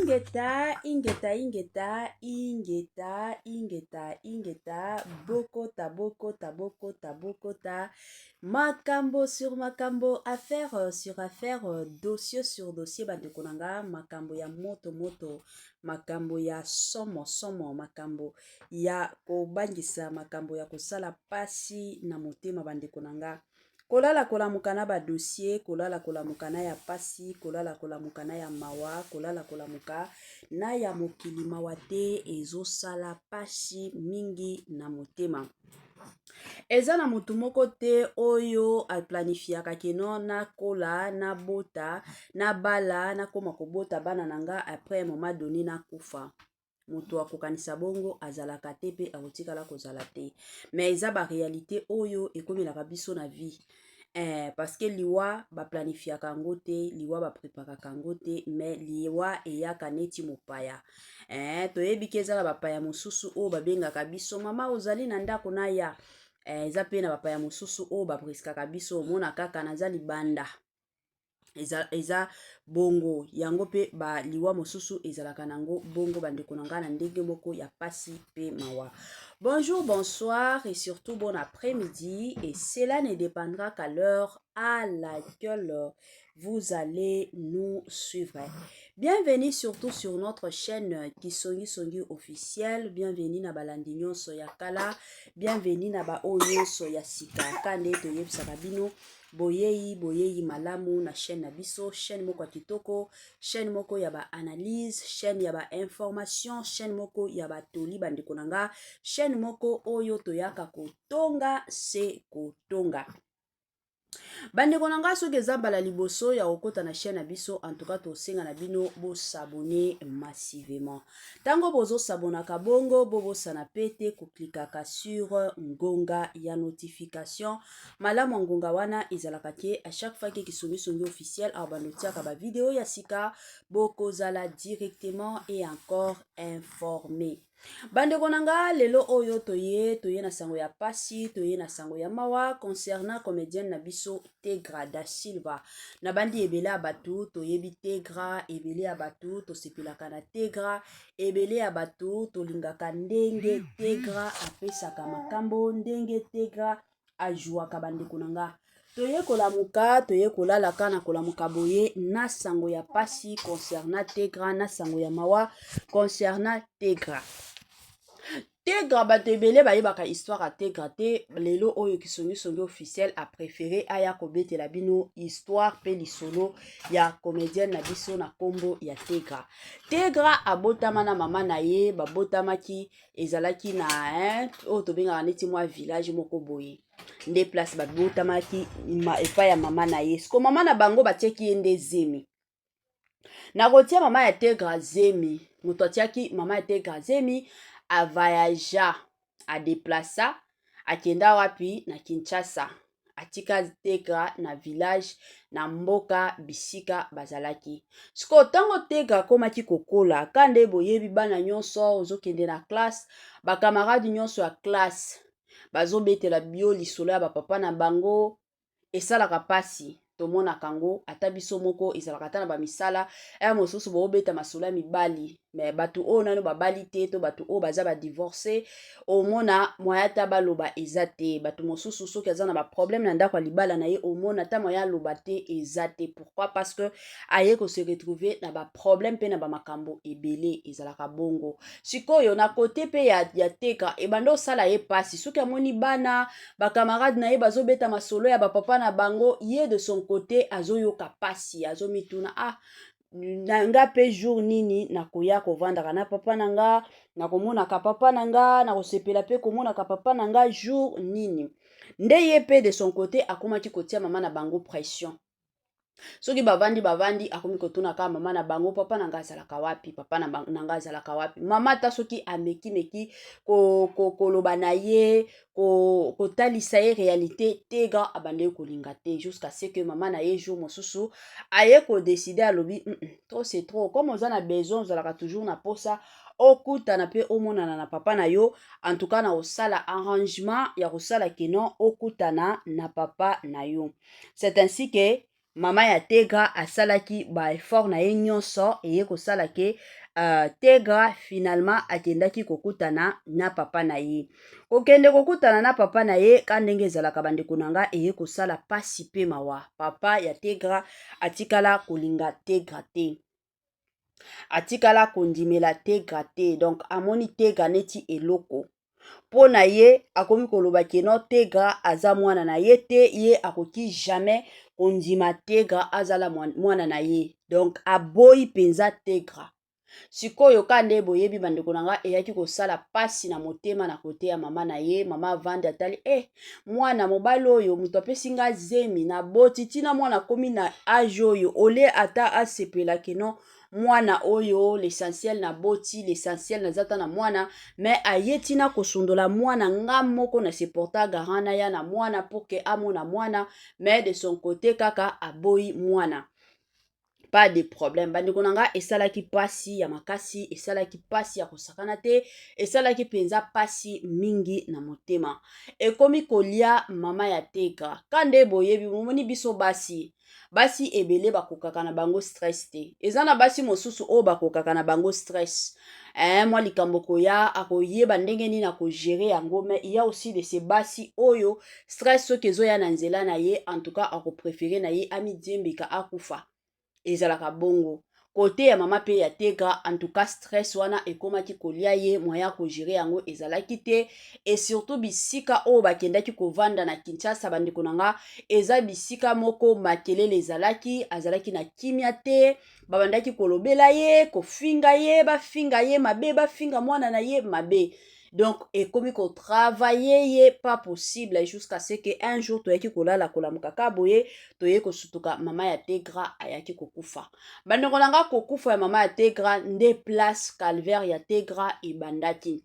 Ingeta, ingeta, ingeta, ingeta, ingeta, ingeta, bokota, bokota, bokota, bokota, makambo sur makambo, affaire sur affaire, dossier sur dossier, bandeko na nga, makambo ya moto moto, makambo ya somo somo, makambo ya kobangisa, makambo ya kosala pasi na motema, bandeko na nga. Kolala kolamuka na ba dossier, kolala kolamuka na ya pasi, kolala kolamuka na ya mawa, kolala kolamuka na ya mokili mawa te, ezosala pasi mingi na motema. Eza na motu moko te oyo aplanifiaka que non, nakola, nabota, nabala, nakoma kobota bana na nga, après un moment donné nakufa. Moto akokanisa bongo azalaka te mpe akotikala kozala te. Mais eza baréalité oyo ekomelaka biso na vie, parce que liwa baplanifiaka yango te, liwa bapreparaka yango te, mais liwa eyaka neti mopaya. Toyebi ke eza na bapaya mosusu oyo babengaka biso: "Mama, ozali na ndako na ya." Eza mpe na bapaya mosusu oyo babriskaka biso, omona kaka naza libanda. Eza bongo yango mpe baliwa mosusu ezalaka nango bongo, bandeko na ngai, na ndenge moko ya pasi mpe mawa. Bonjour, bonsoir et surtout bon après-midi, et cela ne dépendra qu'à l'heure à laquelle vous allez nous suivre. Bienvenue surtout sur notre chaîne Kisongi Songi officiel. Bienvenue na balandi nyonso ya kala, bienvenue na ba oyo nyonso ya sika. Kande toyebisaka bino boyei, boyei malamu na chaîne na biso, chaîne moko ya kitoko, chaîne moko ya baanalyse, chaîne ya bainformation, chaîne moko ya batoli, bandeko na nga, chaîne moko oyo toyaka kotonga se kotonga. Bandeko na ngai, soki eza mbala liboso ya kokɔta na chaîne na biso, en tout cas tosenga na bino bos'abonner massivement. Ntango bozosabonaka bongo, bobosana pe te koklikaka sur ngonga ya notification. Malamu ya ngonga wana ezalaka ke à chaque fois ke Kisongisongi officiel awa bando tiaka bavideo ya sika, bokozala directement et encore informé. Bandeko na nga, lelo oyo toye na sango ya pasi, toye na sango ya mawa concernant comédienne na biso Tegra da Silva. Na bandi ebele ya bato toyebi Tegra, ebele ya bato tosepelaka na Tegra, ebele ya bato tolingaka ndenge Tegra apesaka makambo, ndenge Tegra ajwaka. Bandeko na nga, toye kolamuka, toye kolalaka na kolamuka boye na sango ya pasi concernant Tegra, na sango ya mawa concernant Tegra. Tegra, bato ebele bayebaka histoire ya Tegra te. Lelo oyo Kisongisongi officiel apréféré aya kobetela bino histoire mpe lisolo ya comédienne na biso na nkombo ya Tegra. Tegra abotama na mama na ye, babotamaki ezalaki na oyo tobengaka neti mwa village moko boye, nde place babotamaki epai ya mama na ye. Siko mama na bango batiaki ye nde zemi. Na kotia mama ya Tegra zemi, moto atiaki mama ya Tegra zemi avoyagea, adeplasa, akenda wapi? Na Kinshasa. Atika Tegra na village, na mboka bisika bazalaki. Sikoyo ntango Tegra akomaki kokola, ka nde boyebi bana nyonso ozokende na classe, bakamarade nyonso ya classe bazobetela bio lisolo ya bapapa na bango. Esalaka mpasi, tomonaka yango ata biso moko, ezalaka ata na bamisala aya mosusu, boobeta masolo ya mibali. Mais bato oyo nano babali te to bato oyo baza badivorce, omona moya ata baloba eza te. Bato mosusu soki aza na baproblème na ndako ya libala na ye, omona ata moya aloba te eza te. Pourquoi? Parce que aye kose retrouver na baproblème mpe na bamakambo ebele. Ezalaka bongo. Sikoyo na kote mpe ya Tegra, ebanda osala ye mpasi soki amoni bana bakamarade na ye bazobeta masolo ya bapapa na bango. Ye de son côté azoyoka mpasi, azomituna: "Ah, na nga mpe jour nini nakoya kovandaka na papa na nga, nakomonaka papa na nga, nakosepela mpe komonaka papa na nga jour nini?" Nde ye mpe de son côté akomaki kotia mama na bango pression. Soki bavandi bavandi, akomi kotuna kaka mama na bango: "Papa na nga azalaka wapi? Papa na nga azalaka wapi?" Mama ata soki amekimeki koloba na ye, kotalisa ye réalité, Tegra abandeki kolinga te, jusqu'à ce que mama na ye jour mosusu aye kodécider, alobi: Trop c'est trop. Comme oza na besoin, ozalaka toujours na posa okutana mpe omonana na papa na yo, en tout cas na kosala arrangement ya kosala que non, okutana na papa na yo." C'est ainsi que Mama ya Tegra asalaki ba effort na ye nyonso, eye kosala ke Tegra finalement akendaki kokutana na papa na ye. Kokende kokutana na papa na ye ka ndenge ezalaka, bandeko na nga, eye kosala pasi pe mawa. Papa ya Tegra atikala kolinga Tegra te, atikala kondimela Tegra te. Donc amoni Tegra neti eloko mpo na ye. Akomi koloba ke non, Tegra aza mwana na ye te, ye akoki jamais kondima Tegra azala mwana na ye. Donc aboyi mpenza Tegra. Sikoyo ka nde boyebi, bandeko na nga, eyaki kosala mpasi na motema na kote ya mama na ye. Mama avandi, atali mwana mobali oyo, moto apesi nga zemi, naboti ntina mwana akomi na âge oyo, ole ata asepelaki non, mwana oyo, l'essentiel naboti, l'essentiel naza ta na mwana, mais aye ntina kosundola mwana. Nga moko na se porter garant na ya na mwana pour ke amona mwana, mais de son côté kaka aboyi mwana. Pas de problème, bandeko na nga, esalaki mpasi ya makasi, esalaki mpasi ya kosakana te, esalaki mpenza mpasi mingi na motema. Ekomi kolia mama ya Tegra. Ka nde boyebi, bomoni biso basi, basi ebele bakokaka na bango stress te. Eza na basi mosusu oyo bakokaka na bango stress, mwa likambo koya, akoyeba ndenge nini akogérer yango. Mais il y a aussi de ces basi oyo stress soki ezoya na nzela na ye, en tout cas akopréférer na ye amidiembika, akufa. Ezalaka bongo. Kote ya mama mpe ya Tegra, en tout cas stress wana ekomaki kolia ye, moyen ya kogérer yango ezalaki te. Et surtout bisika oyo bakendaki kovanda na Kinshasa, bandeko na nga, eza bisika moko makelele ezalaki, azalaki na kimia te. Babandaki kolobela ye, kofinga ye, bafinga ye mabe, bafinga mwana na ye mabe. Donc ekomi kotravailler ye pas possible, jusqu'à ce que un jour toyaki kolala, kolamuka ka boye, toye kosutuka, mama ya Tegra ayaki kokufa. Bandeko na nga, kokufa ya mama ya Tegra nde place calvaire ya Tegra ebandaki.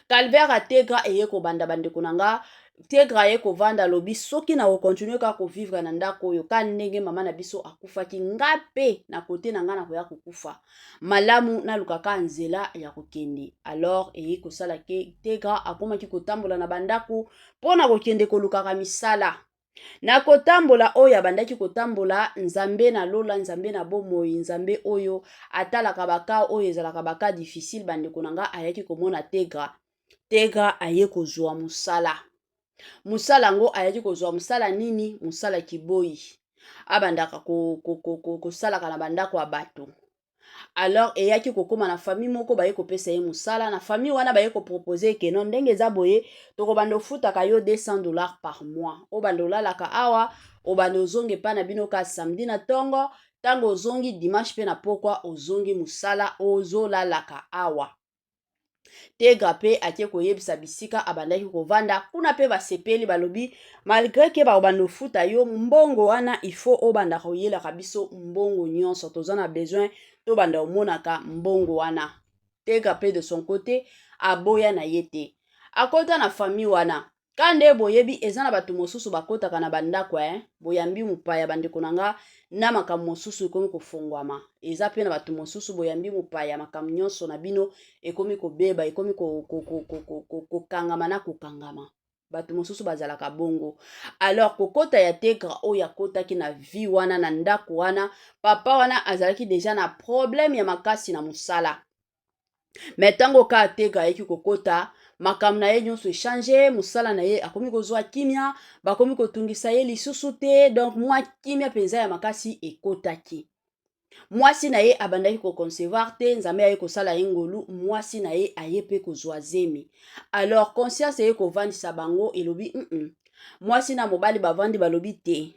Calvaire ya Tegra eye kobanda, bandeko na nga. Tegra aye kovanda, alobi: soki na kocontinuer kaka kovivre na ndako oyo ka ndenge mama na biso akufaki, nga mpe na kote na nga nakoya kokufa. Malamu nalukaka nzela ya kokende. Alors eye kosala ke Tegra akomaki kotambola na bandako mpo na kokende kolukaka misala. Na kotambola oyo abandaki kotambola, Nzambe na lola, Nzambe na bomoi, Nzambe oyo atalaka bacas oyo ezalaka bacas difficile, bandeko na nga, ayaki komona Tegra. Tegra aye kozwa mosala. Mosala yango, ayaki kozwa mosala nini? Mosala kiboyi. Abandaka kosalaka na bandako ya bato. Alors eyaki kokóma na famille moko, baye kopesa ye mosala na famille wana. Baye koproposer ke non, ndenge eza boye, tokobanda ofutaka yo 200 $ par mois. Obanda olalaka awa, obanda ozonga epai na bino ka samedi na ntongo. Ntango ozongi dimanche mpe na pokwa, ozongi mosala, ozolalaka awa. Tegra mpe ake koyebisa bisika abandaki kovanda kuna mpe basepeli. Balobi: malgré ke bakobanda ofuta yo mbongo wana, il faut obanda koyelaka biso mbongo nyonso, toza na besoin tobanda omonaka mbongo wana. Tegra mpe de son côté aboya na ye te. Akota na famille wana. Ka nde boyebi, eza na bato mosusu bakotaka na bandako, boyambi mopaya, bandeko na nga, na makambo mosusu ekomi kofungwama. Eza mpe na bato mosusu, boyambi mopaya, makambo nyonso na bino ekomi kobeba, ekomi kokangama na kokangama. Bato mosusu bazalaka bongo. Alors kokota ya Tegra oyo akotaki na vie wana, na ndako wana, papa wana azalaki déjà na problème ya makasi na mosala. Mais ntango kaka Tegra ayeki kokota, makambo na ye nyonso echanger. Mosala na ye, akomi kozwa kimia, bakomi kotungisa ye lisusu te. Donc mwa kimia mpenza ya makasi ekotaki. Mwasi na ye abandaki koconcevoir te. Nzambe aye kosala ye ngolu, mwasi na ye aye mpe kozwa zemi. Alors conscience eye kovandisa bango, elobi mwasi na mobali bavandi, balobi: te,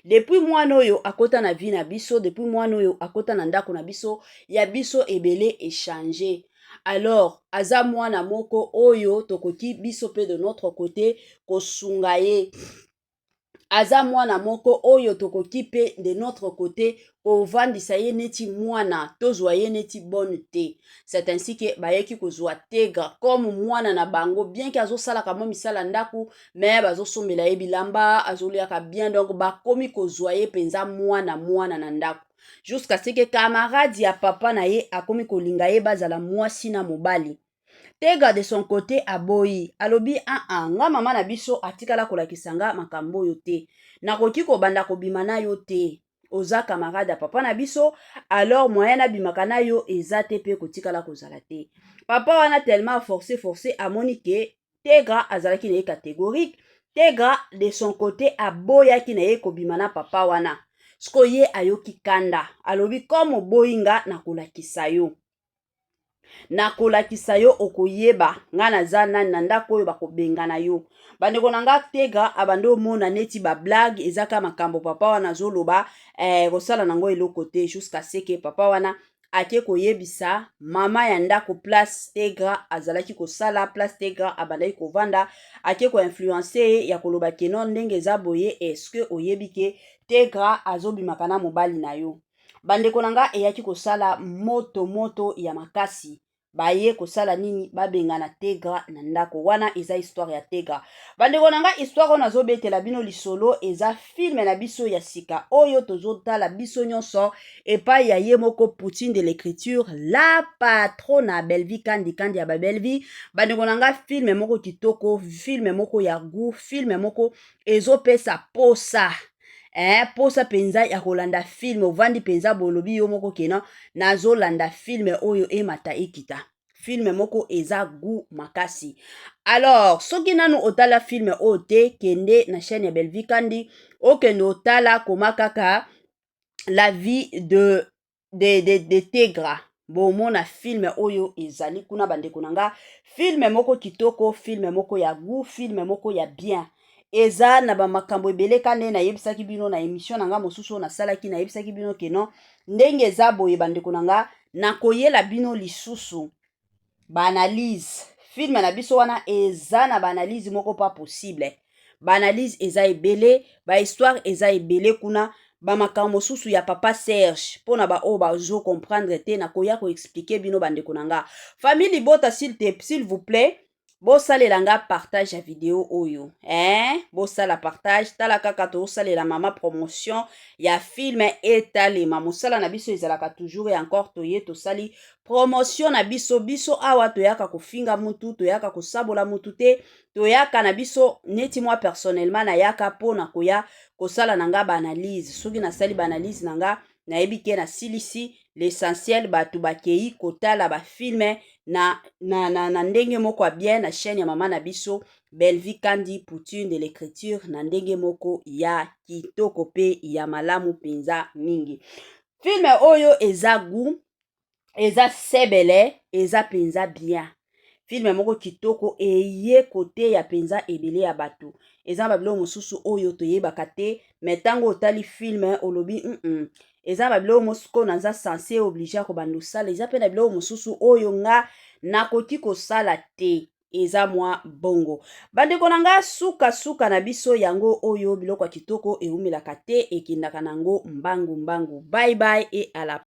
depuis mwana oyo akota na vie na biso, depuis mwana oyo akota na ndako na biso, ya biso ebele echanger. Alors aza mwana moko oyo tokoki biso mpe de notre côté kosunga ye, aza mwana moko oyo tokoki mpe de notre côté kovandisa ye neti mwana, tozwa ye neti bonne te. C'est ainsi ke bayeki kozwa Tegra comme mwana na bango, bien ke azosalaka mwa misala ndako, mais bazosombela ye bilamba, azoliaka bien. Donc bakomi kozwa ye mpenza mwana mwana na ndako, jusqu'à ce que camarade ya papa na ye akomi kolinga ye, bazala mwasi na mobali. Tegra de son côté aboyi, alobi: "Aa, ah, nga mama na biso atikala kolakisa nga makambo oyo te. Nakoki kobanda kobima na yo te. Oza camarade ya papa na biso, alors moyen nabimaka na yo eza te mpe kotikala kozala te." Papa wana tellement forcé forcé, amoni ke Tegra azalaki na ye catégorique. Tegra de son côté aboyaki na ye kobima na papa wana. Siko ye ayoki kanda, alobi: "Comme oboyi nga, nakolakisa yo, nakolakisa yo, okoyeba nga naza nani na ndako oyo, bakobengana yo." Bandeko na nga, Tegra abandi omona neti bablague, eza ka makambo papa wana azoloba, kosala nango eloko te, jusqu'à ce que papa wana ake koyebisa mama ya ndako place Tegra azalaki kosala, place Tegra abandaki kovanda. Ake koinfluencer ye ya koloba que non, ndenge eza boye, est-ce oyebi ke Tegra azobimaka na mobali na yo? Bandeko na nga, eyaki kosala moto moto ya makasi. Baye kosala nini? Babengana Tegra na ndako wana. Eza histoire ya Tegra, bandeko na nga. Histoire oyo nazobetela bino lisolo eza film na biso ya sika oyo tozotala biso nyonso epai ya ye moko Poutine de l'écriture, la patrona Belvi Kandi, Kandi ya Babelvi. Bandeko na nga, film moko kitoko, film moko ya goût, film moko ezopesa posa, posa mpenza ya kolanda film. Ovandi mpenza, bolobi yo moko que non, nazolanda film oyo, emata ekita. Film moko eza goût makasi. Alors soki nanu otala film oyo te, kende na chaîne ya Belvi Kandi, okende otala, koma kaka "La vie de Tegra", bomona film oyo ezali kuna. Bandeko na nga, film moko kitoko, film moko ya goût, film moko ya bien. Eza na bamakambo ebele ka nde nayebisaki bino na émission na nga mosusu oyo nasalaki. Nayebisaki bino que non, ndenge eza boye, bandeko na nga, nakoyela bino lisusu baanalyse. Film na biso wana eza na baanalyse moko pas possible. Baanalyse eza ebele, bahistoire eza ebele kuna, bamakambo mosusu ya papa Serge. Mpona baoyo bazocomprendre te, nakoya koexpliquer bino. Bandeko na nga, famille libota, s'il vous plaît, bosalela nga partage ya video oyo, eh? Bosala partage. Tala kaka, tozosalela mama promotion ya film etalema. Mosala na biso ezalaka toujours et encore, toye tosali promotion na biso. Biso awa toyaka kofinga mutu, toyaka kosabola mutu te. Toyaka na biso neti moi personnellement, nayaka mpona koya kosala na nga baanalyse. Soki nasali baanalyse na nga, nayebi ke nasilisi l'essentiel. Bato bakei kotala bafilm na ndenge moko ya bien na chaîne ya mama na biso Belvi Kandi, Poutine de l'écriture, na ndenge moko ya kitoko mpe ya malamu mpenza mingi. Film oyo eza goût, eza sebele, eza mpenza bien. Film moko kitoko, eye koteya mpenza ebele ya bato. Eza na babiloko mosusu oyo toyebaka te, mais ntango otali film, olobi: Eza na babiloko mosiko naza censé, obligé ya kobanda osala. Eza mpe na biloko mosusu oyo nga nakoki kosala te." Eza mwa bongo, bandeko na nga. Sukasuka na biso yango oyo. Biloko ya kitoko ewumelaka te, ekendaka nango mbangu mbangu. Bye bye et à la